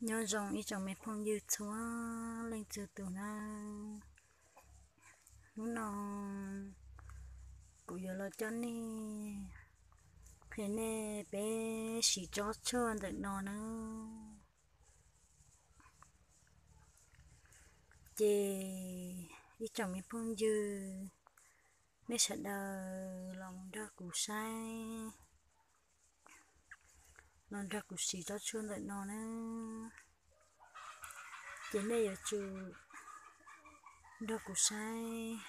Nyob zoo ib tsoom me phooj ywg txhua leej txhua tus nawb. Hnub no kuv yuav los coj nej qhia nej peb siv tsob tshuaj ntawm no nawb. Ces ib tsoom me phooj ywg, nej sawv daws los mus nrog kuv saib, los nrog kuv siv tsob tshuaj ntawm no nawb. Ces nej yuav tsum nrog kuv saib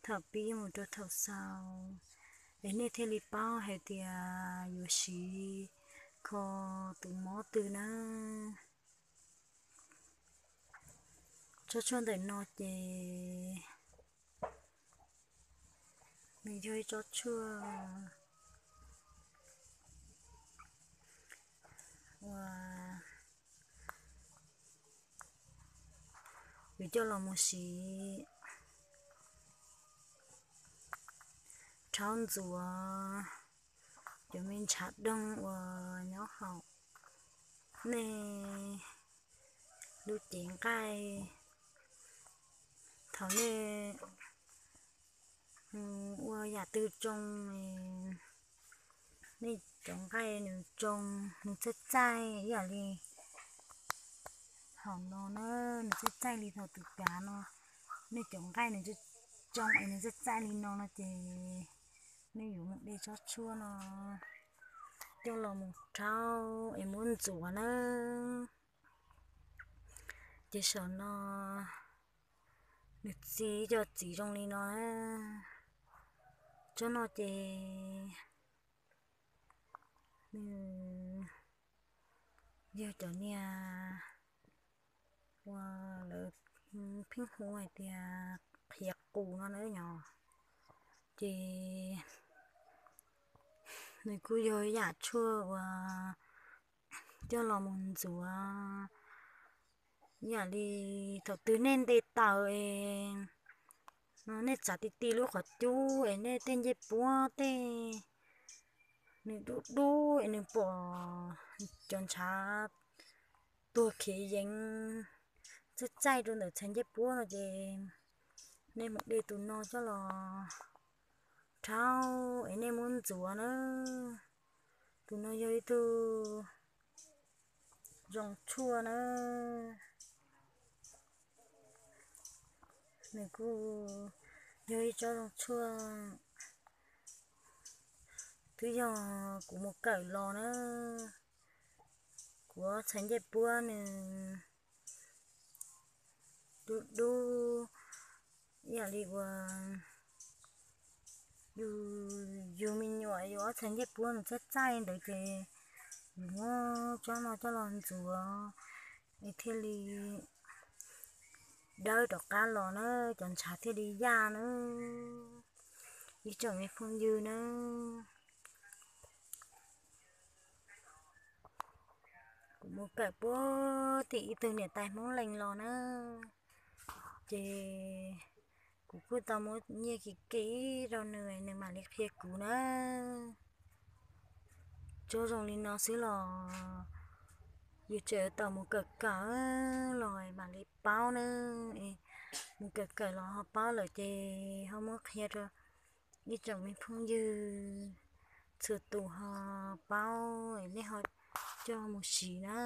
thaum pib mus rau thaum xaus, es nej thiaj li paub hais tias yuav siv kho tus mob twg nawb. Tsob tshuaj ntawm no ces nws yog ib tsob tshuaj uas yuav coj los mus siv rhaub ntxuav cov me ntshav doog uas nyob hauv nej lub cev nqaij. Thaum nej ua yam twg tsoo, nej cov nqaij nws tsoo, nws txaij txaij ib yam li hauv no na, nws txaij txaij li thaum tus kav no, nej cov nqaij nws tsoo es nws txaij txaij li no no ces nej yuav mus de tsob tshuaj no coj los mus rhaub es muab ntxuav nawb. Ces saum no nws txi cov txiv zoo li no. Tsob no ces nws yog cov niag uas lawv pheej hu hais tias qhiav qus no na yom. Ces nws kuj yog yam tshuaj uas coj los mus ntxuav, yam li thaum twg nej nte taws es no nej txav ti ti lub qhov cub es nej tej ncej puab tej nws dub dub es nws pom cov ntshav tuag khiav yeev txaij txaij rau ntawm txhais ncej puab no ces nej mus de tus no coj los rhaub es nej muab ntxuav na. Tus no yog ib tug zoo tshuaj na. Nws kuj yog ib tsob zoo tshuaj. Twb yog kuv mus kawm los na, kuv ob txhais ncej puab nws dub dub ib yam li uas yus me nyuam yus ob txhais ncej puab nws txaij txaij ntawd ces yus muab tsob no coj los ntxuav es thiaj li dawb rov qab los na, cov ntshav thiaj li yaj na. Ib tsoom me phooj ywg na, kuv mus kawm puag tim ib tug niam tais Hmoob Lees los na, ces kuv kuj tau muab nyiaj kiv kiv rau nws, nws mam li qhia kuv na. Tsob zoo li no xwb los yus tseem tau mus kawm kawm los mam li paub na. Mus kawm kawm los ho paub lawm ces ho muab qhia rau ib tsoom me phooj ywg txhua tus ho paub, nej ho coj mus siv na.